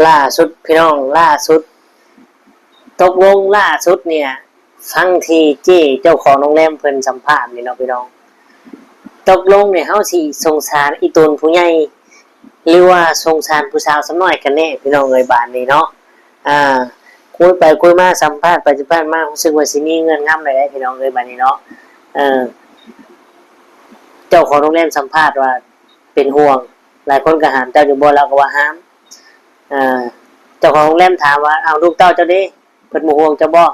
ລ່າສຸດພີ່ນ້ອງ ລ່າສຸດ ຕົກລົງລ່າສຸດເນີ້ຍ ຟັງທີ່ເຈ້ເຈົ້າຂອງໂຮງແຮມເພິ່ນສຳພາດນີ້ເນາະພີ່ນ້ອງ. ຕົກລົງນີ້ເຮົາຊິສົງສານອີ່ຕົນຜູ້ໃຫຍ່ ຫຼືວ່າສົງສານຜູ້ສາວສ່ຳນ້ອຍກັນແນ່ພີ່ນ້ອງເອີຍ ບາດນີ້ເນາະ. ອາ ຄຸຍໄປຄຸຍມາ ສຳພາດໄປສຳພາດມາ ຮູ້ສຶກວ່າຊິມີເງື່ອນງຳແລ້ວເດ້ພີ່ນ້ອງເອີຍ ບາດນີ້ເນາະ. ເອີ ເຈົ້າຂອງໂຮງແຮມສຳພາດວ່າເປັນຫ່ວງ ຫຼາຍຄົນກໍຫາມເຈົ້າຢູ່ບໍ່? ລາວກໍວ່າຫາມ. ເຈົ້າຂອງໂຮງແຮມຖາມວ່າ ເອົ້າ ລູກເຕົ້າເຈົ້າເດ? ເພິ່ນບໍ່ຫ່ວງເຈົ້າບໍ່?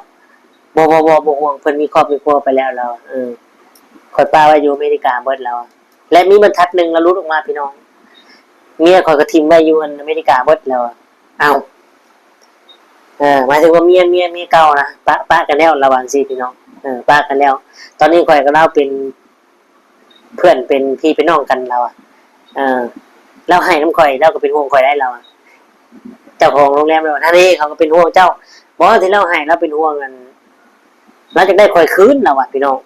ບໍ່ ບໍ່ ບໍ່ ບໍ່ຫ່ວງ ເພິ່ນມີຄອບມີຄົວໄປແລ້ວ ລາວວ່າ. ເອີ ຂ້ອຍປະໄວ້ຢູ່ອາເມລິກາເບິດ ລາວວ່າ ແລະ ມີບັນທັດໜຶ່ງລະຫຼຸດອອກມາພີ່ນ້ອງ ເມຍຂ້ອຍກໍຖິ້ມໄວ້ຢູ່ອັນອາເມລິກາເບິດ ລາວວ່າ. ເອົ້າ ເອີ ໝາຍເຖິງວ່າເມຍ ເມຍ ເມຍເກົ່ານະ ປະ ປະກັນແລ້ວ ລາວວ່າຈັ່ງຊີ້ພີ່ນ້ອງ. ເອີ ປະກັນແລ້ວ ຕອນນີ້ຂ້ອຍກັບລາວເປັນ ເພື່ອນເປັນພີ່ເປັນນ້ອງກັນ ລາວວ່າ. ເອີ ລາວໄຫ້ນຳຂ້ອຍ ລາວກໍເປັນຫ່ວງຂ້ອຍໄດ໋ ລາວວ່າ. ເຈົ້າຂອງໂຮງແຮມລາວວ່າ ຫັ້ນເດ ເຂົາກໍເປັນຫ່ວງເຈົ້າ. ບໍ່ ທີ່ລາວໄຫ້ລາວເປັນຫ່ວງ ອັນ ລາວຢາກໄດ້ຂ້ອຍຄືນ ລາວວ່າ ພີ່ນ້ອງ.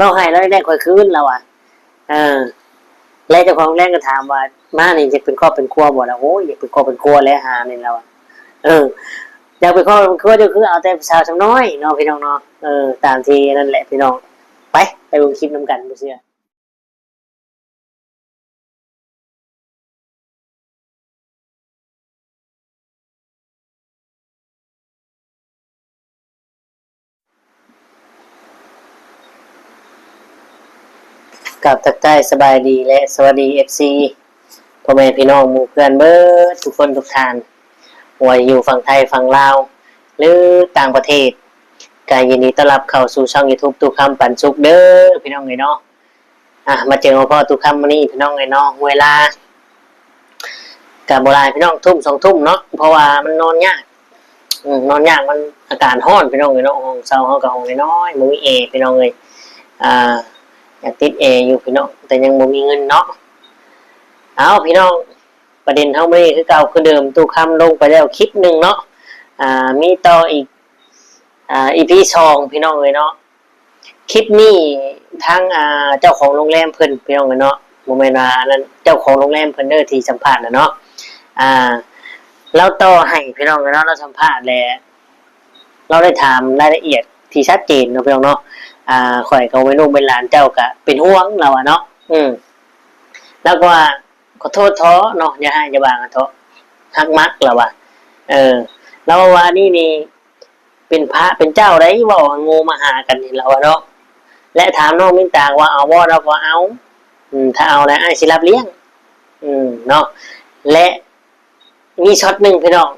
ລາວໄຫ້ລາວຢາກໄດ້ຂ້ອຍຄືນ ລາວວ່າ. ເອີ ແລະ ເຈົ້າຂອງໂຮງແຮມກໍຖາມວ່າ ມານີ້ຢາກເປັນຄອບເປັນຄົວບໍ່? ລາວ ໂອ້ຍ ຢາກເປັນຄອບເປັນຄົວແຫຼະ ຫານີ້ ລາວວ່າ. ເອີ ຢາກເປັນຄອບເປັນຄົວ ເຈົ້າຄືເອົາແຕ່ຜູ້ສາວສ່ຳນ້ອຍເນາະ ພີ່ນ້ອງເນາະ. ເອີ ຕາມທີ່ນັ້ນແຫຼະພີ່ນ້ອງ. ໄປ ໄປເບິ່ງຄລິບນຳກັນ ບໍ່ເຊື່ອ. ກາບທັກທາຍສະບາຍດີ ແລະ ສະຫວັດດີ ເອັຟຊີ ພໍ່ແມ່ພີ່ນ້ອງໝູ່ເພື່ອນເບິດທຸກຄົນທຸກທ່ານ ບໍ່ວ່າຢູ່ຝັ່ງໄທ ຝັ່ງລາວ ຫຼື ຕ່າງປະເທດ ກະຍິນດີຕ້ອນຮັບເຂົ້າສູ່ຊ່ອງຢູທູບ ຕູ້ຄຳປັນສຸກເດີ ພີ່ນ້ອງເອີຍເນາະ. ອ່ະ ມາເຈີມາພໍ້ຕູ້ຄຳມື້ນີ້ ພີ່ນ້ອງເອີຍເນາະ. ເວລາກະບໍ່ຫຼາຍພີ່ນ້ອງ ທຸ່ມສອງທຸ່ມເນາະ ເພາະວ່າມັນນອນຍາກ ອືມ ນອນຍາກ ມັນອາກາດຮ້ອນພີ່ນ້ອງເອີຍເນາະ. ຫ້ອງເຊົ່າເຮົາກະຫ້ອງນ້ອຍໆ ບໍ່ມີແອພີ່ນ້ອງເອີຍ. ອ່າ ຢາກຕິດແອຢູ່ພີ່ນ້ອງ ແຕ່ຍັງບໍ່ມີເງິນເນາະ. ເອົາ ພີ່ນ້ອງ ປະເດັນເຮົາມື້ນີ້ຄືເກົ່າຄືເດີມ ຕູ້ຄຳລົງໄປແລ້ວຄລິບໜຶ່ງເນາະ. ອ່າ ມີຕໍ່ອີກ ອ່າ ອີພີສອງ ພີ່ນ້ອງເອີຍເນາະ. ຄລິບນີ້ທາງ ອ່າ ເຈົ້າຂອງໂຮງແຮມເພິ່ນ ພີ່ນ້ອງເອີຍເນາະ ບໍ່ແມ່ນວ່າອັນນັ້ນ ເຈົ້າຂອງໂຮງແຮມເພິ່ນເດີທີ່ສຳພາດນະເນາະ. ອ່າ ລາວຕໍ່ໃຫ້ພີ່ນ້ອງເອີຍເນາະ ລາວສຳພາດ ແລະ ລາວໄດ້ຖາມລາຍລະອຽດທີ່ຊັດເຈນເນາະ ພີ່ນ້ອງເນາະ. ອ່າ ຂ້ອຍກໍເປັນລູກເປັນຫຼານເຈົ້າກະເປັນຫ່ວງ ລາວວ່າເນາະ. ອືມ ລາວກໍວ່າ ຂໍໂທດເທາະເນາະ ຢ່າຮ້າຍຢ່າບາກັນເທາະ ຮັກມັກ ລາວວ່າ. ເອີ ລາວວ່າອັນນີ້ນີ້ ເປັນພະເປັນເຈົ້າໃດ ເວົ້າໃຫ້ໂງ່ມາຫາກັນນີ້ ລາວວ່າເນາະ. ແລະ ຖາມນ້ອງມິນຕາວ່າເອົາບໍ່ ລາວກໍວ່າເອົາ ອືມ ຖ້າເອົາແລ້ວອ້າຍຊິຮັບລ້ຽງ ອືມ ເນາະ. ແລະ ມີຊັອດໜຶ່ງພີ່ນ້ອງ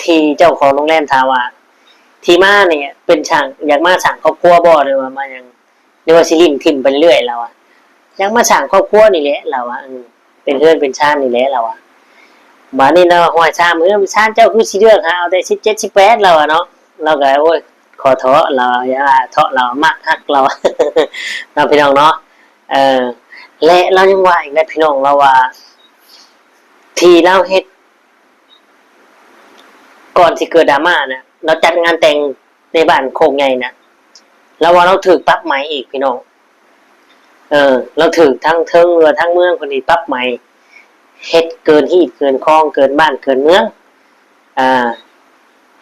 ທີ່ເຈົ້າຂອງໂຮງແຮມຖາມວ່າ ທີ່ມານີ້ເປັນສ້າງ ຢາກມາສ້າງຄອບຄົວບໍ່ ຫຼືວ່າມາຫຍັງ ຫຼືວ່າຊິຫຼິ້ນຖິ້ມໄປເລື້ອຍ ລາວວ່າ. ຢາກມາສ້າງຄອບຄົວນີ້ແຫຼະ ລາວວ່າ ເອີ ເປັນເຮືອນເປັນຊານນີ້ແຫຼະ ລາວວ່າ. ບາດນີ້ລາວວ່າ ຫ້ວຍ ຊາມເຮືອນຊານເຈົ້າຄືຊິເລືອກຫາເອົາແຕ່ສິບເຈັດ ສິບແປດ ລາວວ່າເນາະ. ລາວກໍ ໂອ້ຍ ຂໍເທາະ ລາວວ່າ ຢ່າເທາະ ລາວວ່າ ມັກຮັກ ລາວວ່າເນາະ ພີ່ນ້ອງເນາະ. ເອີ ແລະ ລາວຍັງວ່າອີກນະ ພີ່ນ້ອງ ລາວວ່າ ທີ່ລາວເຮັດ ກ່ອນຊິເກີດດຣາມານະ ລາວຈັດງານແຕ່ງໃນບ້ານໂຄກໃຫຍ່ນະ ລາວວ່າລາວຖືກປັບໃໝອີກ ພີ່ນ້ອງ. ເອີ ລາວຖືກທັງເທິງ ຫຼືວ່າທັງເມືອງເພິ່ນນີ້ປັບໃໝ ເຮັດເກີນຮີດເກີນຄອງ ເກີນບ້ານເກີນເມືອງ ອ່າ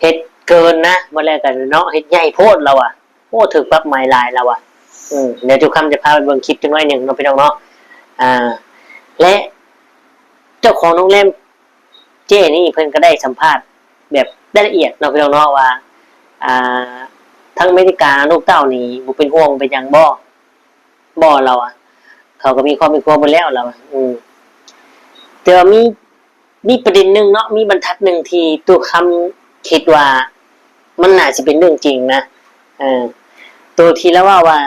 ເຮັດເກີນນະ ບໍ່ແລ້ວກໍເນາະ ເຮັດໃຫຍ່ໂພດ ລາວວ່າ. ໂອ້ ຖືກປັບໃໝຫຼາຍ ລາວວ່າ. ອືມ ດຽວຕູ້ຄຳຈະພາໄປເບິ່ງຄລິບຈັກໜ້ອຍໜຶ່ງເນາະ ພີ່ນ້ອງເນາະ. ອ່າ ແລະ ເຈົ້າຂອງໂຮງແຮມເຈ້ນີ້ ເພິ່ນກໍໄດ້ສຳພາດແບບລາຍລະອຽດເນາະ ພີ່ນ້ອງເນາະ ວ່າ ອ່າ ທາງອາເມລິກາ ລູກເຕົ້ານີ້ບໍ່ເປັນຫ່ວງເປັນຫຍັງບໍ່? ບໍ່ ລາວວ່າ ເຂົາກໍມີຄອບມີຄົວໝົດແລ້ວ ລາວວ່າ. ອືມ ແຕ່ວ່າມີ ມີປະເດັນໜຶ່ງເນາະ ມີບັນທັດໜຶ່ງທີ່ຕູ້ຄຳຄິດວ່າມັນໜ້າຊິເປັນເລື່ອງຈິງນະ. ເອີ ໂຕທີ່ລາວເວົ້າວ່າ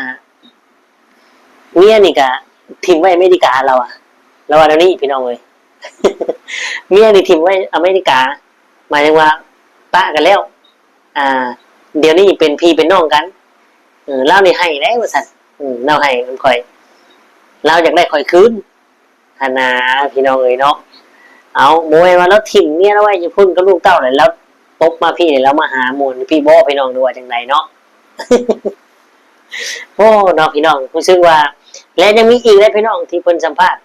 ເມຍນີ້ກະຖິ້ມໄວ້ອາເມລິກາ ລາວວ່າ ລາວວ່າແນວນີ້ ພີ່ນ້ອງເອີຍ. ເມຍນີ້ຖິ້ມໄວ້ອາເມລິກາ ໝາຍເຖິງວ່າປະກັນແລ້ວ ອ່າ ດຽວນີ້ເປັນພີ່ເປັນນ້ອງກັນ. ເອີ ລາວນີ້ໄຫ້ແລ້ວວ່າຊັ້ນ ເອີ ລາວໄຫ້ນຳຂ້ອຍ ລາວຢາກໄດ້ຂ້ອຍຄືນ. ຫັ້ນນາ ພີ່ນ້ອງເອີຍເນາະ. ເອົ້າ ບໍ່ແມ່ນວ່າລາວຖິ້ມເມຍລາວໄວ້ຢູ່ພຸ້ນກັບລູກເຕົ້າ ແລ້ວລາວຕົບມາພີ້ ແລ້ວລາວມາຫາໝູ່ພີ້ບໍ່ ພີ່ນ້ອງ ຫຼືວ່າຈັ່ງໃດເນາະ? ໂອ້ ເນາະ ພີ່ນ້ອງ ຮູ້ສຶກວ່າ ແລະ ຍັງມີອີກເດ້ ພີ່ນ້ອງ ທີ່ເພິ່ນສຳພາດ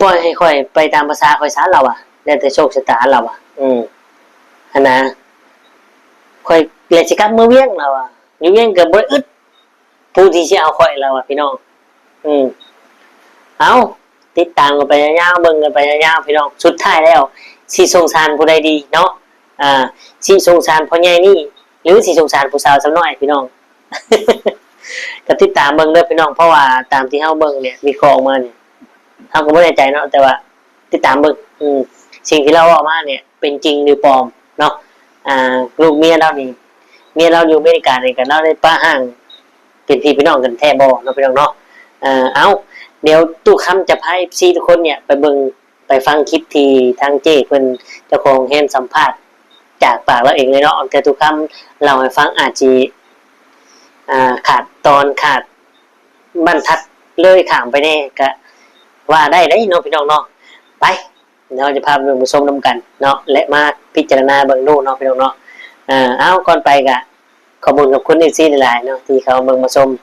ປ ປ່ອຍໃຫ້ຂ້ອຍໄປຕາມພາສາຂ້ອຍຊະ ລາວວ່າ ແລ້ວແຕ່ໂຊກຊະຕາ ລາວວ່າ ອືມ ຫັ້ນນະ ຂ້ອຍແລະຊິກັບເມືອວຽງ ລາວວ່າ ຢູ່ວຽງກໍບໍ່ໄດ້ອຶດ ຜູ້ທີ່ຊິເອົາຂ້ອຍ ລາວວ່າ ພີ່ນ້ອງ ອືມ ເອົ້າ ຕິດຕາມກັນໄປຍາວໆ ເບິ່ງກັນໄປຍາວໆ ພີ່ນ້ອງ ສຸດທ້າຍແລ້ວຊິສົງສານຜູ້ໃດດີເນາະ ອ່າ ຊິສົງສານພໍ່ໃຫຍ່ນີ້ ຫຼື ຊິສົງສານຜູ້ສາວສ່ຳນ້ອຍ ພີ່ນ້ອງ ກໍຕິດຕາມເບິ່ງເດີ ພີ່ນ້ອງ ເພາະວ່າຕາມທີ່ເຮົາເບິ່ງນີ້ ວິເຄາະອອກມານີ້ ເຮົາກໍບໍ່ແນ່ໃຈເນາະ ແຕ່ວ່າຕິດຕາມເບິ່ງ ອືມ ສິ່ງທີ່ລາວເວົ້າມານີ້ເປັນຈິງຫຼືປອມເນາະ ອ່າ ລູກເມຍລາວນີ້ ເມຍລາວຢູ່ອາເມລິການີ້ ກໍລາວໄດ້ປະຮ່າງເປັນພີ່ເປັນນ້ອງກັນແທ້ບໍ່ເນາະ ພີ່ນ້ອງເນາະ ເອີ ເອົ້າ ດຽວຕູ້ຄຳຈະພາເອັຟຊີທຸກຄົນນີ້ໄປເບິ່ງ ໄປຟັງຄລິບທີ່ທາງເຈ້ເພິ່ນ ເຈົ້າຂອງໂຮງແຮມ ສຳພາດຈາກປາກລາວເອງເລີຍເນາະ ແຕ່ຕູ້ຄຳເລົ່າໃຫ້ຟັງອາດຊິ ອ່າ ຂາດຕອນ ຂາດບັ້ນທັດ ເລີຍຂ້າມໄປແດ່ ກະວ່າໄດ້ເດ້ເນາະ ພີ່ນ້ອງເນາະ ໄປ ເຮົາຈະພາໄປເບິ່ງໄປຊົມນຳກັນເນາະ ແລະ ມາພິຈາລະນາເບິ່ງດູເນາະ ພີ່ນ້ອງເນາະ ເອີ ເອົ້າ ກ່ອນໄປກະ ຂອບຄຸນ ຂອບຄຸນເອັຟຊີຫຼາຍໆເນາະ ທີ່ເຂົ້າມາເບິ່ງມາຊົມ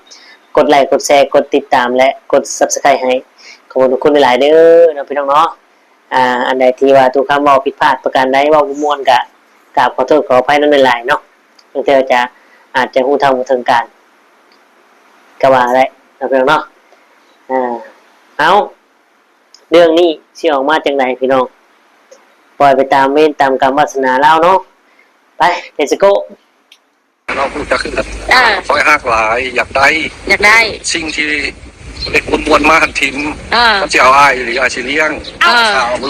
ກົດໄລ ກົດແຊ ກົດຕິດຕາມ ແລະ ກົດຊັບສະໄຄຣບ໌ໃຫ້ ຂອບຄຸນ ຂອບຄຸນຫຼາຍໆເດີເນາະ ພີ່ນ້ອງເນາະ ອ່າ ອັນໃດທີ່ວ່າຕູ້ຄຳເວົ້າຜິດພາດປະການໃດ ເວົ້າບໍ່ມ່ວນກະກາບຂໍໂທດຂໍອະໄພນຳຫຼາຍໆເນາະ ບາງເທື່ອຈະ ອາດຈະຮູ້ເທົ່າບໍ່ເຖິງການ ກໍວ່າໄດ້ເນາະ ພີ່ນ້ອງເນາະ ອ່າ ເອົ້າ ເລື່ອງນີ້ຊິອອກມາຈັ່ງໃດ ພີ່ນ້ອງ ປ່ອຍໄປຕາມເວນຕາມກຳວາສະໜາລາວເນາະ ໄປ ເລດສະໂກ ເຮົາຮູ້ຈັກຄືກັນ ອ່າ ຂ້ອຍຮັກຫຼາຍ ຢາກໄດ້ ຢາກໄດ້ ສິ່ງທີ່ເລັກມ່ວນໆມາຫັ້ນຖິ້ມ ເອີ ມັນຊິເອົາອ້າຍອີ່ຫຼີ ອ້າຍຊິລ້ຽງ ເອີ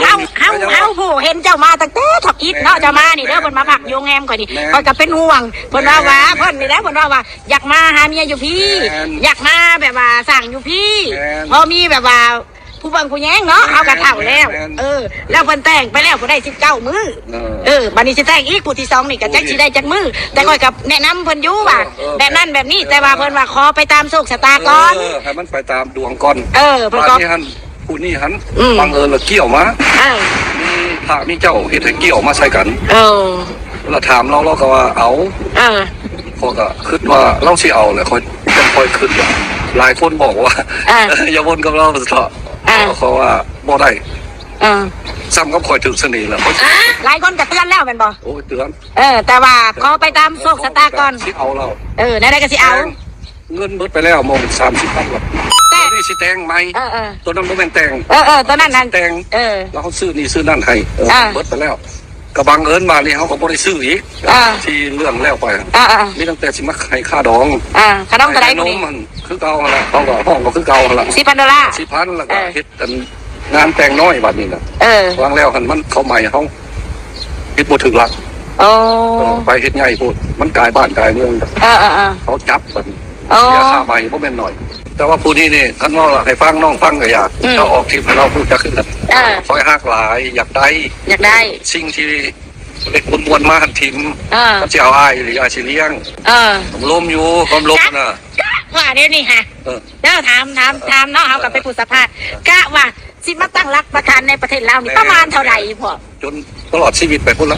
ເອົາ ເອົາ ເຮົາ ເຮົາ ເຮົາຮູ້ ເຫັນເຈົ້າມາຕັ້ງແຕ່ທຳອິດເນາະ ເຈົ້າມານີ້ເດີ ເພິ່ນມາພັກຢູ່ໂຮງແຮມຂ້ອຍນີ້ ຂ້ອຍກໍເປັນຫ່ວງ ເພິ່ນວ່າ ວ່າ ເພິ່ນນີ້ແຫຼະ ເພິ່ນວ່າ ວ່າ ຢາກມາຫາເມຍຢູ່ພີ້ ຢາກມາແບບວ່າສ້າງຢູ່ພີ້ ພໍມີແບບວ່າ ຜູ້ເບິ່ງຜູ້ແຍງເນາະ ເຮົາກໍເຖົ້າແລ້ວ ເອີ ແລ້ວເພິ່ນແຕ່ງໄປແລ້ວ ຜູ້ໄດ້ສິບເກົ້າມື້ ເອີ ບາດນີ້ຊິແຕ່ງອີກຜູ້ທີສອງນີ້ກໍຈັກຊິໄດ້ຈັກມື້ ແຕ່ຂ້ອຍກໍແນະນຳເພິ່ນຢູ່ວ່າ ແບບນັ້ນແບບນີ້ ແຕ່ວ່າເພິ່ນວ່າຂໍໄປຕາມໂຊກຊະຕາກ່ອນ ເອີ ໃຫ້ມັນໄປຕາມດວງກ່ອນ ເອີ ເພິ່ນກໍ ບາດນີ້ຫັ້ນ ຜູ້ນີ້ຫັ້ນ ອືມ ບັງເອີນລະກ່ຽວມາ ເອີ ມີພະມີເຈົ້າເຮັດໃຫ້ກ່ຽວມາໃສ່ກັນ ເອີ ລະຖາມລາວ ລາວກໍວ່າເອົາ ເອີ ຂ້ອຍກໍຄິດວ່າລາວຊິເອົາແຫຼະ ຂ້ອຍ ຂ້ອຍຄິດວ່າ ຫຼາຍຄົນບອກວ່າ ເອີ ຢ່າວົນກັບລາວເຖາະ ເອີ ເພາະວ່າບໍ່ໄດ້ ເອີ ສ່ຳກັບຂ້ອຍຖືກສະເໜ່ແລ້ວ ຫຼາຍຄົນກໍເຕືອນແລ້ວແມ່ນບໍ່? ໂອ້ຍ ເຕືອນ ເອີ ແຕ່ວ່າຂໍໄປຕາມໂຊກຊະຕາກ່ອນ ຊິເອົາລາວ ເອີ ແນວໃດກໍຊິເອົາ ເງິນເບິດໄປແລ້ວ ໝ່ອງສາມສິບພັນບາດ ແຕ່ນີ້ຊິແຕ່ງໃໝ່ ເອີໆ ຕົວນັ້ນບໍ່ແມ່ນແຕ່ງ ເອີໆ ຕົວນັ້ນນັ້ນ ແຕ່ງ ເອີ ແລ້ວເຮົາຊື້ນີ້ຊື້ນັ້ນໃຫ້ ເອີ ອ່າ ເບິດໄປແລ້ວ ກໍບັງເອີນບາດນີ້ເຮົາກໍບໍ່ໄດ້ຊື້ອີກ ອ່າ ທີ່ເລື່ອງແລ້ວໄປ ອ່າໆ ມີຕັ້ງແຕ່ຊິມາໃຫ້ຄ່າດອງ ອ່າ ຄ່າດອງເທົ່າໃດ ໃຫ້ນມຫັ້ນຄືເກົ່າຫັ້ນລະ ເຂົາກໍຮ້ອງກໍຄືເກົ່າຫັ້ນລະ ສິບພັນໂດລາ ສິບພັນ ແລ້ວກໍເຮັດອັນງານແຕ່ງນ້ອຍບາດນີ້ນະ ເອີ ວາງແລ້ວຫັ້ນມັນເຂົາໃໝ່ເຮົາ ເຮັດບໍ່ຖືກຫຼັກ ໂອ້ ເອີ ໄປເຮັດໃຫຍ່ໂພດ ມັນກາຍບ້ານກາຍເມືອງ ເອີໆໆ ເຂົາຈັບບັດນີ້ ໂອ້ ເສຍຄ່າໃໝ່ບໍ່ແມ່ນໜ້ອຍ ແຕ່ວ່າຜູ້ນີ້ນີ້ ຄັນເວົ້າໃຫ້ຟັງ ນ້ອງຟັງກໍຢາກ ອືມ ເຈົ້າອອກທິບໃຫ້ລາວຮູ້ຈັກຄືກັນ ເອີ ຂ້ອຍຮັກຫຼາຍ ຢາກໄດ້ ຢາກໄດ້ ສິ່ງທີ່ເລັກມ່ວນໆມາຫັ້ນຖິ້ມ ເອີ ມັນຊິເອົາອ້າຍອີ່ຫຼີ ອ້າຍຊິລ້ຽງ ເອີ ລົມຢູ່ ຄວາມລົມນະ ກະວ່າດຽວນີ້ຫະ ເອີ ເຈົ້າຖາມ ຖາມ ຖາມເນາະ ເຮົາກໍເປັນຜູ້ສຳພາດ ກະວ່າ ຊິມາຕັ້ງຫຼັກປັກຖານໃນປະເທດລາວນີ້ປະມານເທົ່າໃດພໍ່? ຈົນຕະຫຼອດຊີວິດໄປພຸ້ນລະ.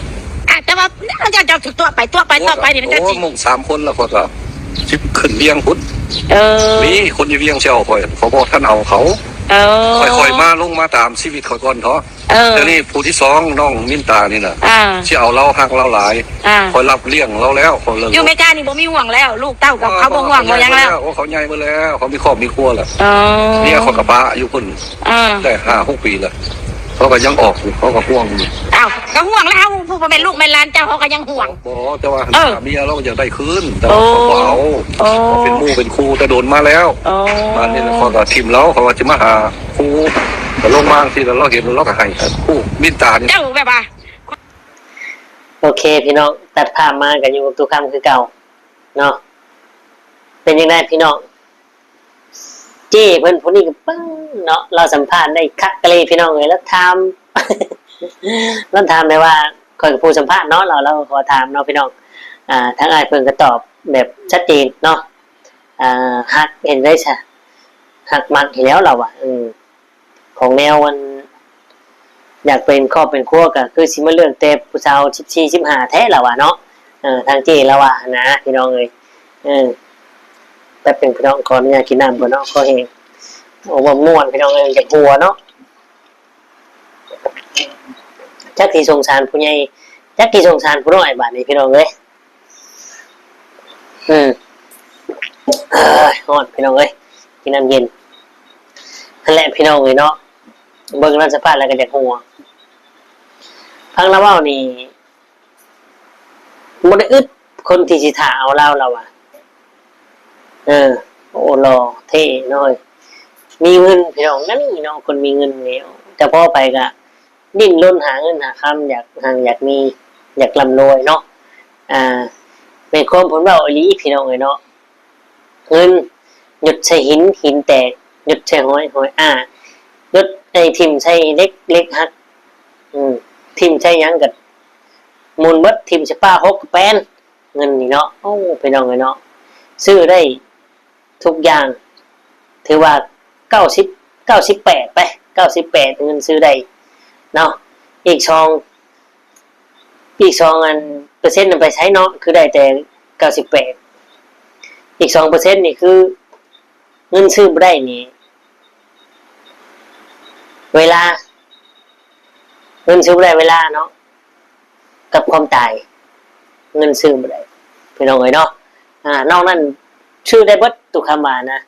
ອາ ແຕ່ວ່າເຈົ້າ ເຈົ້າຕົວະໄປ ຕົວະໄປ ຕົວະໄປນີ້ມັນກໍຊິ ໂອ້ ໂອ້ ໂມງສາມຄົນລະ ຂ້ອຍກໍຊິຂຶ້ນວຽງພຸ້ນ ເອີ ມີຄົນຢູ່ວຽງຊິເອົາຂ້ອຍ ຂ້ອຍບໍ່ທັນເອົາເຂົາ ເອີ ຂ້ອຍ ຂ້ອຍມາລົງມາຕາມຊີວິດຂ້ອຍກ່ອນເຖາະ ເອີ ດຽວນີ້ຜູ້ທີສອງ ນ້ອງມິນຕານີ້ນະ ອ່າ ຊິເອົາລາວ ຮັກລາວຫຼາຍ ອ່າ ຂ້ອຍຮັບລ້ຽງລາວແລ້ວ ຂ້ອຍເລີກ ຢູ່ອາເມລິການີ້ບໍ່ມີຫ່ວງແລ້ວ ລູກເຕົ້າກໍເຂົາບໍ່ຫ່ວງບໍ່ຫຍັງແລ້ວ ເຂົາໃຫຍ່ເບິດແລ້ວ ເຂົາມີຄອບມີຄົວແລ້ວ ເອີ ເມຍຂ້ອຍກໍປະຢູ່ພຸ້ນ ເອີ ໄດ້ຫ້າຫົກປີແລ້ວ ເຂົາກໍຍັງອອກຢູ່ ເຂົາກໍຫ່ວງຢູ່ ອ້າວ ກໍຫ່ວງແລ້ວ ເຮົາຜູ້ບໍ່ແມ່ນລູກແມ່ນຫຼານເຈົ້າ ເຮົາກໍຍັງຫ່ວງ ບໍ່ ແຕ່ວ່າ ເອີ ເມຍລາວກໍຢາກໄດ້ຄືນ ແຕ່ວ່າ ໂອ້ ເຂົາບໍ່ເອົາ ໂອ້ ເຂົາເປັນໝູ່ເປັນຄູ່ແຕ່ດົນມາແລ້ວ ໂອ້ ບາດນີ້ຂ້ອຍກໍຖິ້ມລາວ ເຂົາວ່າຊິມາຫາ ຄູ ກໍລົງມາຈັ່ງຊີ້ ແລ້ວລາວເຫັນ ລາວກໍໃຫ້ ຄູ ມິນຕານີ້ ເຈົ້າແບບວ່າ ໂອເຄ ພີ່ນ້ອງ ຕັດພາບມາກໍຢູ່ກັບຕູ້ຄຳຄືເກົ່າເນາະ ເປັນຈັ່ງໃດພີ່ນ້ອງ ເຈ້ເພິ່ນຜູ້ນີ້ກໍປຶ້ງເນາະ ລາວສຳພາດໄດ້ຄັກອີ່ຫຼີພີ່ນ້ອງເອີຍ ລາວຖາມ ລາວຖາມແບບວ່າ ຂ້ອຍກໍຜູ້ສຳພາດເນາະ ລາວ ລາວກໍຂໍຖາມເນາະພີ່ນ້ອງ ອ່າ ທາງອ້າຍເພິ່ນກໍຕອບແບບຊັດເຈນເນາະ ອ່າ ຮັກເຮັດໄດ້ຊະ ຮັກມັກເຮັດແລ້ວລາວວ່າ ເອີ ຂອງແນວອັນ ຢາກເປັນຄອບເປັນຄົວກໍຄືຊິມາເລືອກແຕ່ຜູ້ສາວສິບສີ່ ສິບຫ້າແທ້ລາວວ່າເນາະ ເອີ ທາງເຈ້ລາວວ່າຫັ້ນນະພີ່ນ້ອງເອີຍ ເອີ ແປັບໜຶ່ງພີ່ນ້ອງ ຂໍອະນຸຍາດກິນນ້ຳກ່ອນເນາະ ຂໍແຮງ ໂອ້ ເວົ້າມ່ວນພີ່ນ້ອງເອີຍ ຢາກຫົວເນາະ. ຈັກຊິສົງສານຜູ້ໃຫຍ່ ຈັກຊິສົງສານຜູ້ນ້ອຍ ບາດນີ້ພີ່ນ້ອງເອີຍ. ອືມ ເອີຍ ຮ້ອນພີ່ນ້ອງເອີຍ ກິນນ້ຳເຢັນ. ຫັ້ນແຫຼະພີ່ນ້ອງເອີຍເນາະ ເບິ່ງລາວສະພາບແລ້ວກໍຢາກຫົວ. ຟັງລາວເວົ້ານີ້ ບໍ່ໄດ້ອຶດຄົນທີ່ຊິຖ້າເອົາລາວ ລາວວ່າ. ເອີ ໂອ້ ຫຼໍ່ເທ່ເນາະ ມີເງິນພີ່ນ້ອງ ນັ້ນເນາະ ຄົນມີເງິນນີ້ ຈະພໍໄປກະດີ້ນລົນຫາເງິນຫາຄຳ ຢາກຮັ່ງຢາກມີ ຢາກລ່ຳລວຍເນາະ. ອ່າ ແມ່ນຄວາມເພິ່ນເວົ້າອີ່ຫຼີພີ່ນ້ອງເອີຍເນາະ ເງິນຢົດໃສ່ຫີນ ຫີນແຕກ ຢົດໃສ່ຫອຍ ຫອຍ ອ່າ ຢົດ ໄອ້ ຖິ້ມໃສ່ເຫຼັກ ເຫຼັກຫັກ ອືມ ຖິ້ມໃສ່ຫຍັງກໍໝຸ່ນເບິດ ຖິ້ມໃສ່ປາຫົກກໍແປນ ເງິນນີ້ເນາະ. ໂອ້ ພີ່ນ້ອງເອີຍເນາະ ຊື້ໄດ້ທຸກຢ່າງ ຖືວ່າເກົ້າສິບ ເກົ້າສິບແປດໄປ ເກົ້າສິບແປດ ເງິນຊື້ໄດ້ເນາະ. ອີກສອງ ອີກສອງອັນເປີເຊັນນັ້ນໄປໃສເນາະ ຄືໄດ້ແຕ່ເກົ້າສິບແປດ ອີກສອງເປີເຊັນນີ້ຄືເງິນຊື້ບໍ່ໄດ້ນີ້ ເວລາ ເງິນຊື້ບໍ່ໄດ້ ເວລາເນາະ ກັບຄວາມຕາຍ ເງິນຊື້ບໍ່ໄດ້ ພີ່ນ້ອງເອີຍເນາະ. ອ່າ ນອກນັ້ນຊື້ໄດ້ເບິດ ຕຸຄຳວ່ານະ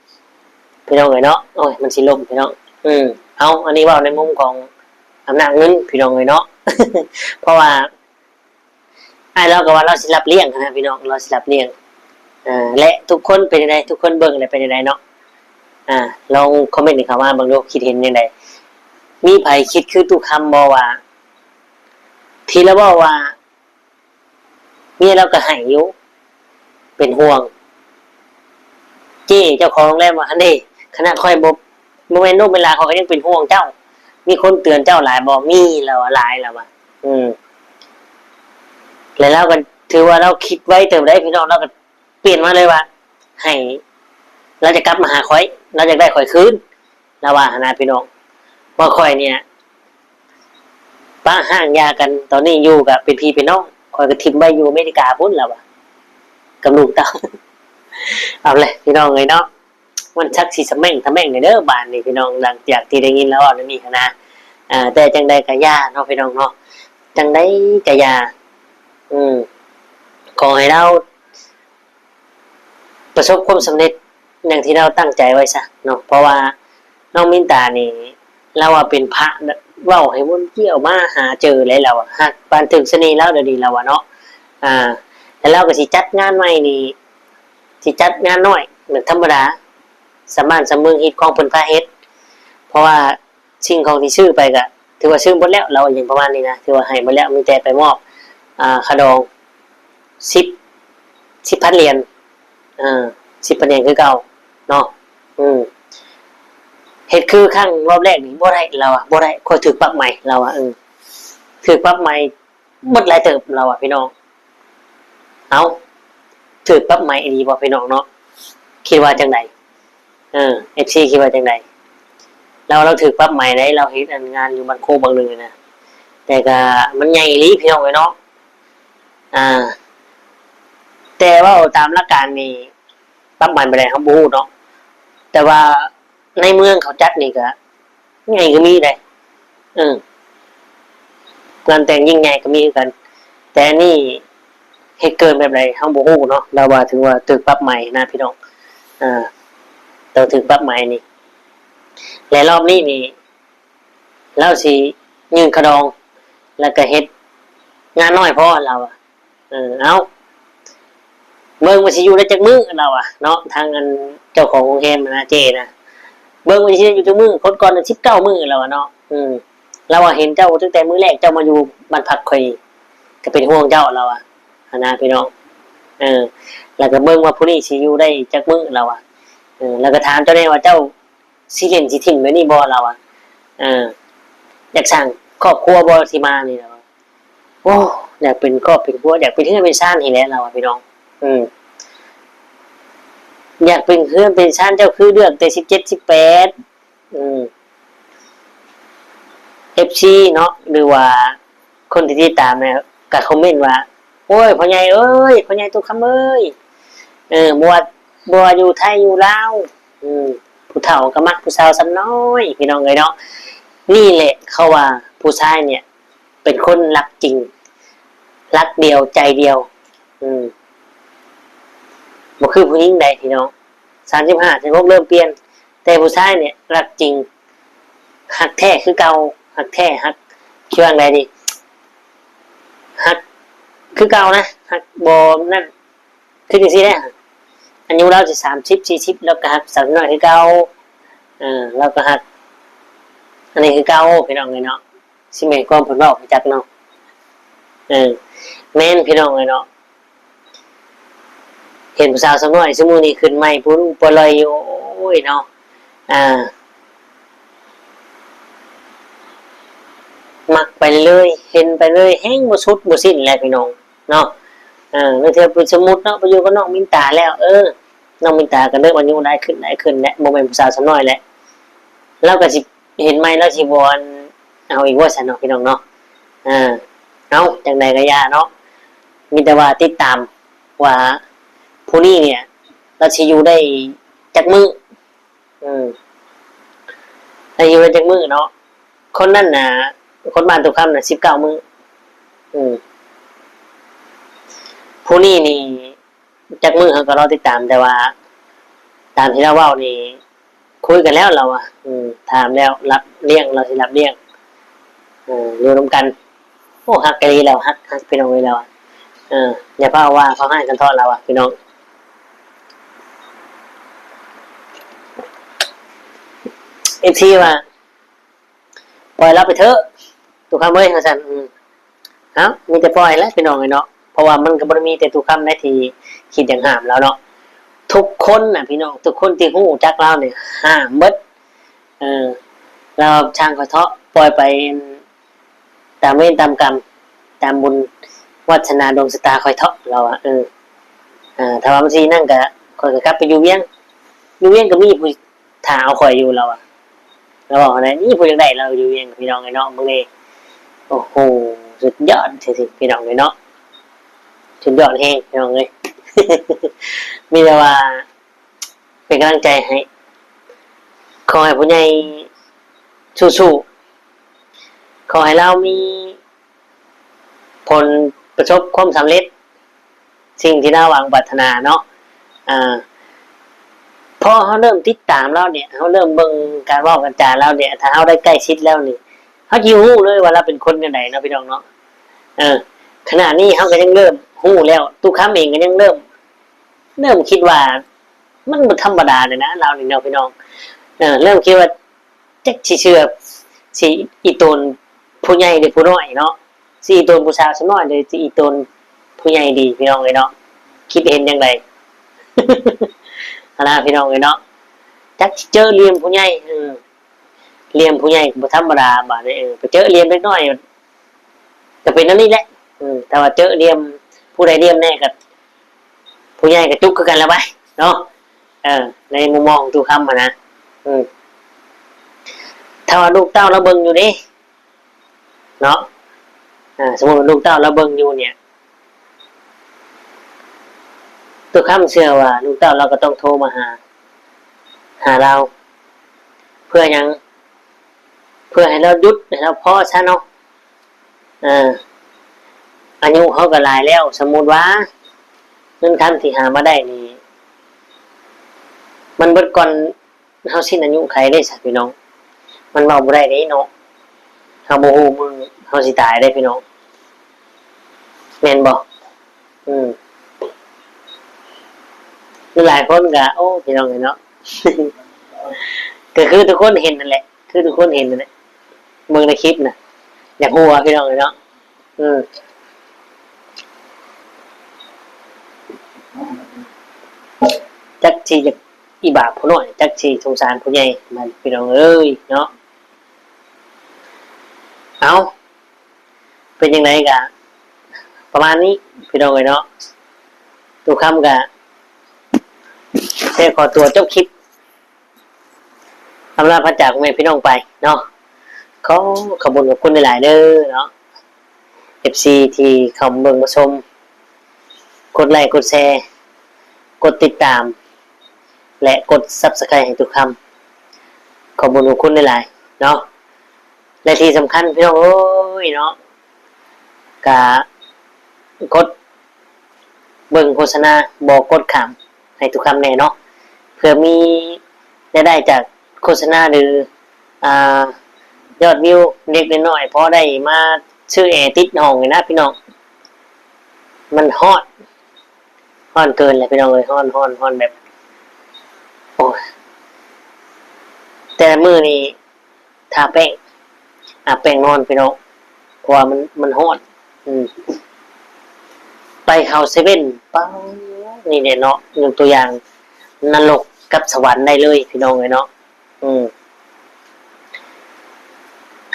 ພີ່ນ້ອງເອີຍເນາະ. ໂອ້ຍ ມັນຊິລົ້ມພີ່ນ້ອງ. ອືມ ເອົາ ອັນນີ້ເວົ້າໃນມຸມຂອງອຳນາດເງິນ ພີ່ນ້ອງເອີຍເນາະ ເພາະວ່າ ອ້າຍລາວກໍວ່າລາວຊິຮັບລ້ຽງຫັ້ນນະພີ່ນ້ອງ ລາວຊິຮັບລ້ຽງ. ເອີ ແລະ ທຸກຄົນເປັນຈັ່ງໃດ? ທຸກຄົນເບິ່ງແລ້ວເປັນຈັ່ງໃດເນາະ? ອາ ລອງຄອມເມັນເຂົ້າມາເບິ່ງດູ ຄິດເຫັນຈັ່ງໃດ? ມີໃຜຄິດຄືຕຸຄຳບໍ່ວ່າ ທີ່ລາວເວົ້າວ່າ ເມຍລາວກໍໃຫ້ຢູ່ ເປັນຫ່ວງ ເຈ້ເຈົ້າຂອງໂຮງແຮມວ່າ ຫັ້ນເດ້ ຂະໜາດຂ້ອຍບໍ່ ບໍ່ແມ່ນລູກແມ່ນຫຼານ ຂ້ອຍກໍຍັງເປັນຫ່ວງເຈົ້າ ມີຄົນເຕືອນເຈົ້າຫຼາຍບໍ່? ມີ ລາວວ່າ ຫຼາຍ ລາວວ່າ. ອືມ ແລະ ລາວກໍຖືວ່າລາວຄິດໄວເຕີບໄດ໋ພີ່ນ້ອງ ລາວກໍປ່ຽນມາເລີຍວ່າ ໃຫ້ ລາວຈະກັບມາຫາຂ້ອຍ ລາວຢາກໄດ້ຂ້ອຍຄືນ ລາວວ່າຫັ້ນນະພີ່ນ້ອງ ວ່າຂ້ອຍນີ້ ປະຮ້າງຢ່າກັນ ຕອນນີ້ຢູ່ກະເປັນພີ່ເປັນນ້ອງ ຂ້ອຍກະຖິ້ມໄວ້ຢູ່ອາເມລິກາພຸ້ນ ລາວວ່າ ກັບລູກເຕົ້າ. ເອົາແຫຼະພີ່ນ້ອງເອີຍເນາະ ມັນຊັກຊິສະແໝ້ງທະແໝ້ງແດ່ເດີບາດນີ້ພີ່ນ້ອງ ຫຼັງຈາກທີ່ໄດ້ຍິນລາວເວົ້າແນວນີ້ຫັ້ນນະ. ອ່າ ແຕ່ຈັ່ງໃດກະຢ່າເນາະພີ່ນ້ອງເນາະ ຈັ່ງໃດກະຢ່າ ອືມ ຂໍໃຫ້ລາວ ປະສົບຄວາມສຳເລັດຢ່າງທີ່ລາວຕັ້ງໃຈໄວ້ຊະເນາະ ເພາະວ່ານ້ອງມິນຕານີ້ ລາວວ່າເປັນພະ ແບບເວົ້າໃຫ້ວົນກ້ຽວມາຫາເຈີເລີຍ ລາວວ່າ ຮັກປານຖືກສະເໜ່ລາວດຽວນີ້ ລາວວ່າເນາະ. ອ່າ ແລ້ວລາວກໍຊິຈັດງານໃໝ່ນີ້ ຊິຈັດງານນ້ອຍແບບທຳມະດາ ສຳບ້ານສຳເມືອງ ຮີດຄອງເພິ່ນພາເຮັດ ເພາະວ່າ ສິ່ງຂອງທີ່ຊື້ໄປກະຖືວ່າຊື້ໝົດແລ້ວ ລາວຫຍັງປະມານນີ້ນະ ຖືວ່າໃຫ້ໝົດແລ້ວ ມີແຕ່ໄປມອບ ອ່າ ຄ່າດອງ ສິບ ສິບພັນຫຼຽນ ເອີ ສິບພັນຫຼຽນຄືເກົ່າເນາະ. ອືມ ເຮັດຄືຄັ້ງລອບແລກນີ້ບໍ່ໄດ້ ລາວວ່າ ບໍ່ໄດ້ ຂ້ອຍຖືກປັບໃໝ ລາວວ່າ ເອີ ຖືກປັບໃໝ ໝົດຫຼາຍເຕີບ ລາວວ່າ ພີ່ນ້ອງ. ເອົ້າ ຖືກປັບໃໝອີ່ຫຼີບໍ່ພີ່ນ້ອງເນາະ ຄິດວ່າຈັ່ງໃດ? ເອີ ເອັຟຊີ ຄິດວ່າຈັ່ງໃດ? ລາວ ລາວຖືກປັບໃໝໄດ໋ ລາວເຮັດອັນງານຢູ່ບ້ານໂຄກບັກເໜືອນະ ແຕ່ກະມັນໃຫຍ່ອີ່ຫຼີພີ່ນ້ອງເອີຍເນາະ. ອ່າ ແຕ່ເວົ້າຕາມຫຼັກການນີ້ ປັບໃໝບໍ່ໄດ້ ເຮົາບໍ່ຮູ້ເນາະ ແຕ່ວ່າ ໃນເມືອງເຂົາຈັດນີ້ກະໃຫຍ່ກໍມີເດ້ ເອີ ງານແຕ່ງຍິ່ງໃຫຍ່ກໍມີຄືກັນ ແຕ່ອັນນີ້ເຮັດເກີນແບບໃດເຮົາບໍ່ຮູ້ເນາະ ລາວວ່າຖືວ່າຖືກປັບໃໝນະພີ່ນ້ອງ ເອີ ຕ້ອງຖືກປັບໃໝນີ້ ແລະ ລອບນີ້ນີ້ ລາວຊິຍື່ນຄ່າດອງ ແລ້ວກະເຮັດງານນ້ອຍພໍ ລາວວ່າ. ເອີ ເອົ້າ ເບິ່ງວ່າຊິຢູ່ໄດ້ຈັກມື້ ລາວວ່າເນາະ ທາງອັນເຈົ້າຂອງໂຮງແຮມນະ ເຈ້ນະ ເບິ່ງວ່າຊິຢູ່ຈັກມື້ ຄົນກ່ອນສິບເກົ້າມື້ ລາວວ່າເນາະ. ອືມ ລາວວ່າເຫັນເຈົ້າຕັ້ງແຕ່ມື້ແລກເຈົ້າມາຢູ່ບ້ານພັກຂ້ອຍ ກໍເປັນຫ່ວງເຈົ້າ ລາວວ່າ ຫັ້ນນະພີ່ນ້ອງ. ເອີ ແລ້ວກໍເບິ່ງວ່າຜູ້ນີ້ຊິຢູ່ໄດ້ຈັກມື້ ລາວວ່າ. ເອີ ແລ້ວກໍຖາມເຈົ້າແດ່ວ່າເຈົ້າ ຊິຫຼິ້ນຊິຖິ້ມແບບນີ້ບໍ່ ລາວວ່າ ເອີ ຢາກສ້າງຄອບຄົວບໍ່ທີ່ມານີ້ ລາວວ່າ ໂອ້ ຢາກເປັນຄອບເປັນຄົວ ຢາກເປັນເຮືອນເປັນຊານນີ້ແຫຼະ ລາວວ່າ ພີ່ນ້ອງ ອືມ ຢາກເປັນເຮືອນເປັນຊານ ເຈົ້າຄືເລືອກແຕ່ສິບເຈັດ ສິບແປດ ອືມ ເອັຟຊີ ເນາະ ຫຼືວ່າຄົນທີ່ຕິດຕາມນະ ກໍຄອມເມັນວ່າ ໂອ້ຍ ພໍ່ໃຫຍ່ເອີຍ ພໍ່ໃຫຍ່ຕຸຄຳເອີຍ ເອີ ບໍ່ວ່າ ບໍ່ວ່າຢູ່ໄທຢູ່ລາວ ອືມ ຜູ້ເຖົ້າກໍມັກຜູ້ສາວສ່ຳນ້ອຍ ພີ່ນ້ອງເອີຍເນາະ. ນີ້ແຫຼະເຂົາວ່າຜູ້ຊາຍເນີ້ຍ ໄປ ປັນຄົນຮັກຈິງ ຮັກດຽວໃຈດຽວ ອືມ ບໍ່ຄືຜູ້ຍິງໃດພີ່ນ້ອງ ສາມສິບຫ້າ ສາມສິບຫົກ ເລີ່ມປ່ຽນ ແຕ່ຜູ້ຊາຍນີ້ຮັກຈິງ ຮັກແທ້ຄືເກົ່າ ຮັກແທ້ ຮັກ ຊິວ່າຈັ່ງໃດດີ ຮັກຄືເກົ່ານະ ຮັກບໍ່ນັ້ນ ຄືຈັ່ງຊີ້ແຫຼະ ອາຍຸລາວຊິສາມສິບ ສີ່ສິບ ລາວກໍຮັກສາວນ້ອຍຄືເກົ່າ ເອີ ລາວກໍຮັກ ອັນນີ້ຄືເກົ່າ ພີ່ນ້ອງເອີຍເນາະ ຊິແມ່ນຄວາມເພິ່ນເວົ້າ ບໍ່ຈັກເນາະ ເອີ ແມ່ນ ພີ່ນ້ອງເອີຍເນາະ ເຫັນຜູ້ສາວສາວນ້ອຍຊຸມມື້ນີ້ຂຶ້ນໃໝ່ ປູລຸປະລ່ອຍຢູ່ ໂອ້ຍເນາະ ອ່າ ມັກໄປເລື້ອຍ ເຫັນໄປເລື້ອຍ ແຮງບໍ່ສຸດບໍ່ສິ້ນແຫຼະ ພີ່ນ້ອງ ເນາະ ເອີ ລາງເທື່ອເປັນສົມມຸດເນາະ ໄປຢູ່ກັບນ້ອງມິນຕາແລ້ວ ເອີ ນ້ອງມິນຕາກໍເລີ່ມອາຍຸຫຼາຍຂຶ້ນ ຫຼາຍຂຶ້ນແຫຼະ ບໍ່ແມ່ນຜູ້ສາວສ່ຳນ້ອຍແຫຼະ ລາວກໍຊິເຫັນໃໝ່ ລາວຊິບໍ່ອັນເອົາອີກວ່າຊັ້ນເນາະ ພີ່ນ້ອງເນາະ ເອີ ເອົາ ຈັ່ງໃດກໍຢ່າເນາະ ມີແຕ່ວ່າຕິດຕາມວ່າຜູ້ນີ້ເນ່ຍ ລາວຊິຢູ່ໄດ້ຈັກມື້ ເອີ ໄດ້ຢູ່ໄດ້ຈັກມື້ເນາະ ຄົນນັ້ນນະ ຄົນບ້ານຕຸຄຳນະ ສິບເກົ້າມື້ ອືມ ຜູ້ນີ້ນີ້ ຈັກມື້ເຮົາກໍລໍຕິດຕາມ ແຕ່ວ່າຕາມທີ່ລາວເວົ້ານີ້ ຄຸຍກັນແລ້ວລາວວ່າ ອືມ ຖາມແລ້ວ ຮັບລ້ຽງ ລາວຊິຮັບລ້ຽງ ເອີ ຢູ່ນຳກັນ ໂອ້ ຮັກອີ່ຫຼີລາວ ຮັກ ຮັກ ພີ່ນ້ອງເອີຍລາວ ເອີ ຢ່າຟ້າວວ່າ ຟ້າວຮ້າຍກັນເທາະລາວວ່າ ພີ່ນ້ອງ ເອັຟຊີ ວ່າ ປ່ອຍລາວໄປເຖາະ ຕຸຄຳເອີຍ ວ່າຊັ້ນ ອືມ ເອົ້າ ມີແຕ່ປ່ອຍແຫຼະ ພີ່ນ້ອງເອີຍເນາະ ເພາະວ່າມັນກໍບໍ່ໄດ້ມີແຕ່ຕຸຄຳໃດທີ່ຄິດຢາກຫ້າມລາວເນາະ ທຸກຄົນນະ ພີ່ນ້ອງ ທຸກຄົນທີ່ຮູ້ຈັກລາວນີ້ຫ້າມເບິດ ເອີ ລາວຊ່າງຂ້ອຍເຖາະ ປ່ອຍໄປ ຕາມເວນຕາມກຳ ຕາມບຸນວາດສະໜາດວງຊະຕາຂ້ອຍເຖາະ ລາວວ່າ ເອີ ເອີ ຖ້າວ່າມັນຊິນັ້ນກະ ຂ້ອຍກໍກັບໄປຢູ່ວຽງ ຢູ່ວຽງກໍມີຜູ້ຖ້າເອົາຂ້ອຍຢູ່ ລາວວ່າ ລາວເວົ້າຫັ້ນນະ ມີຜູ້ຢາກໄດ້ລາວຢູ່ວຽງ ພີ່ນ້ອງເອີຍເນາະ ເບິ່ງເດ້ ໂອ້ໂຫ ສຸດຍອດແທ້ໆ ພີ່ນ້ອງເອີຍເນາະ ສຸດຍອດແຮງ ພີ່ນ້ອງເອີຍ ມີແຕ່ວ່າ ເປັນກຳລັງໃຈໃຫ້ ຂໍໃຫ້ຜູ້ໃຫຍ່ສູ້ໆ ຂໍໃຫ້ລາວມີຜົນປະສົບຄວາມສຳເລັດ ສິ່ງທີ່ລາວຫວັງປາດຖະໜາເນາະ ອາ ພໍເຮົາເລີ່ມຕິດຕາມລາວນີ້ ເຮົາເລີ່ມເບິ່ງການເວົ້າການຈາລາວນີ້ ຖ້າເຮົາໄດ້ໃກ້ຊິດແລ້ວນີ້ ເຮົາຊິຮູ້ເລີຍວ່າລາວເປັນຄົນແນວໃດເນາະ ພີ່ນ້ອງເນາະ ເອີ ຂະນະນີ້ເຮົາກໍຍັງເລີ່ມຮູ້ແລ້ວ ຕຸຄຳເອງກໍຍັງເລີ່ມ ເລີ່ມຄິດວ່າ ມັນບໍ່ທຳມະດາເດ້ນະ ລາວນີ້ເນາະ ພີ່ນ້ອງ ເອີ ເລີ່ມຄິດວ່າ ຈັກຊິເຊື່ອ ຊິອີ່ຕົນຜູ້ໃຫຍ່ ຫຼື ຜູ້ນ້ອຍເນາະ ຊິອີ່ຕົນຜູ້ສາວຊະນ້ອຍ ຫຼື ຊິອີ່ຕົນຜູ້ໃຫຍ່ດີ ພີ່ນ້ອງເອີຍເນາະ ຄິດເຫັນຈັ່ງໃດ ຫັ້ນນະ ພີ່ນ້ອງເອີຍເນາະ ຈັກຊິເຈີຫຼ່ຽມຜູ້ໃຫຍ່ ເອີ ຫຼ່ຽມຜູ້ໃຫຍ່ກໍບໍ່ທຳມະດາ ບາດນີ້ ເອີ ໄປເຈີຫຼ່ຽມເດັກນ້ອຍ ກໍເປັນແນວນີ້ແຫຼະ ເອີ ຖ້າວ່າເຈີຫຼ່ຽມ ຜູ້ໃດຫຼ່ຽມແດ່ກໍ ຜູ້ໃຫຍ່ກໍຈຸກຄືກັນລະໄວເນາະ ເອີ ໃນມຸມມອງຂອງຕູ້ຄຳຫັ້ນນະ ເອີ ຖ້າວ່າລູກເຕົ້າລາວເບິ່ງຢູ່ເດ້ ເນາະ ເອີ ສົມມຸດວ່າລູກເຕົ້າລາວເບິ່ງຢູ່ເນ່ຍ ຕູ້ຄຳເຊື່ອວ່າລູກເຕົ້າລາວກໍຕ້ອງໂທມາຫາ ຫາລາວ ເພື່ອຫຍັງ? ເພື່ອໃຫ້ລາວຢຸດ ໃຫ້ລາວພໍຊະເນາະ ເອີ ອາຍຸເຮົາກໍຫຼາຍແລ້ວ ສົມມຸດວ່າເງິນຄຳທີ່ຫາມາໄດ້ນີ້ ມັນເບິດກ່ອນເຮົາສິ້ນອາຍຸໄຂເດ້ຊະພີ່ນ້ອງ ມັນເວົ້າບໍ່ໄດ້ເດ້ເນາະ ເຮົາບໍ່ຮູ້ມື້ເຮົາຊິຕາຍເດ້ພີ່ນ້ອງ ແມ່ນບໍ່? ອືມ ຫຼາຍຄົນກໍ ໂອ້ ພີ່ນ້ອງເອີຍເນາະ ກໍຄືທຸກຄົນເຫັນນັ້ນແຫຼະ ຄືທຸກຄົນເຫັນນັ້ນແຫຼະ ເບິ່ງໃນຄລິບນະ ຢາກຮູ້ວ່າພີ່ນ້ອງເອີຍເນາະ ອືມ ຈັກຊິຢາກອີບາບຜູ້ນ້ອຍ ຈັກຊິສົງສານຜູ້ໃຫຍ່ ມັນ ພີ່ນ້ອງເອີຍເນາະ ເອົ້າ ເປັນຈັ່ງໃດກະປະມານນີ້ພີ່ນ້ອງເອີຍເນາະ ຕູ້ຄຳກະຊິຂໍຕົວຈົບຄລິບ ອຳລາພາຈາກພໍ່ແມ່ພີ່ນ້ອງໄປເນາະ ຂໍຂອບຄຸນຂອບຄຸນຫຼາຍໆເດີເນາະ ເອັຟຊີ ທີ່ເຂົ້າມາເບິ່ງມາຊົມ ກົດໄລ້ກົດແຊ ກົດຕິດຕາມ ແລະ ກົດ Subscribe ໃຫ້ຕູ້ຄຳ ຂອບຄຸນຂອບຄຸນຫຼາຍໆເນາະ ແລະ ທີ່ສຳຄັນພີ່ນ້ອງເອີຍເນາະ ກໍກົດເບິ່ງໂຄສະນາ ບໍ່ກົດຂ້າມໃຫ້ທຸກຄຳແດ່ເນາະ ເພື່ອມີລາຍໄດ້ຈາກໂຄສະນາ ຫຼື ອ່າ ຍອດວິວເລັກໆນ້ອຍໆ ພໍໄດ້ມາຊື້ແອຕິດຫ້ອງນີ້ນະພີ່ນ້ອງ. ມັນຮ້ອນ ຮ້ອນເກີນແຫຼະພີ່ນ້ອງເອີຍ ຮ້ອນ ຮ້ອນ ຮ້ອນແບບ ໂອ້ຍ ແຕ່ລະມື້ນີ້ ທາແປ້ງ ອາບແປ້ງນອນພີ່ນ້ອງ ເພາະວ່າມັນ ມັນຮ້ອນ. ອືມ ໄປເຂົ້າເຊເວັ່ນ ປາດ ນີ້ແຫຼະເນາະ ຍົກຕົວຢ່າງ ນະລົກກັບສະຫວັນໄດ້ເລີຍພີ່ນ້ອງເອີຍເນາະ. ອືມ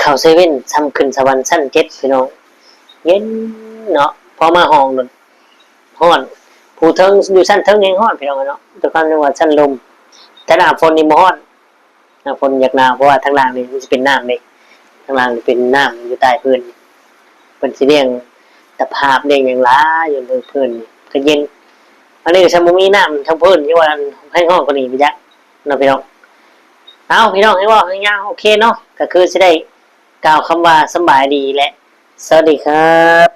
ເຂົ້າເຊເວັ່ນ ສ່ຳຂຶ້ນສະຫວັນຊັ້ນເຈັດພີ່ນ້ອງ ເຢັນເນາະ ພໍມາຫ້ອງໂລດ ຮ້ອນ ຜູ້ເທິງ ຢູ່ຊັ້ນເທິງແຮງຮ້ອນພີ່ນ້ອງເນາະ ແຕ່ຄວາມທີ່ວ່າຊັ້ນລຸ່ມ. ແຕ່ໜ້າຝົນນີ້ບໍ່ຮ້ອນ ໜ້າຝົນຢາກໜາວ ເພາະວ່າທາງລ່າງນີ້ມັນຊິເປັນນ້ຳເດ້ ທາງລ່າງນີ້ເປັນນ້ຳຢູ່ໃຕ້ພື້ນ ເພິ່ນຊິລ້ຽງຕະພາບ ລ້ຽງຫຍັງຫຼາຍຢູ່ເທິງພື້ນນີ້ ກໍເຢັນ. ອັນນີ້ກໍຊ່ຳບໍ່ມີນ້ຳທາງພື້ນ ຍັງວ່າແຮງຮ້ອນກວ່ານີ້ໄປຈັກເນາະພີ່ນ້ອງ. ເອົາ ພີ່ນ້ອງ ໃຫ້ເວົ້າໃຫ້ຍາວ ໂອເຄເນາະ ກໍຄືຊິໄດ້ກ່າວຄຳວ່າສຳບາຍດີ ແລະ ສະຫວັດດີຄັບ.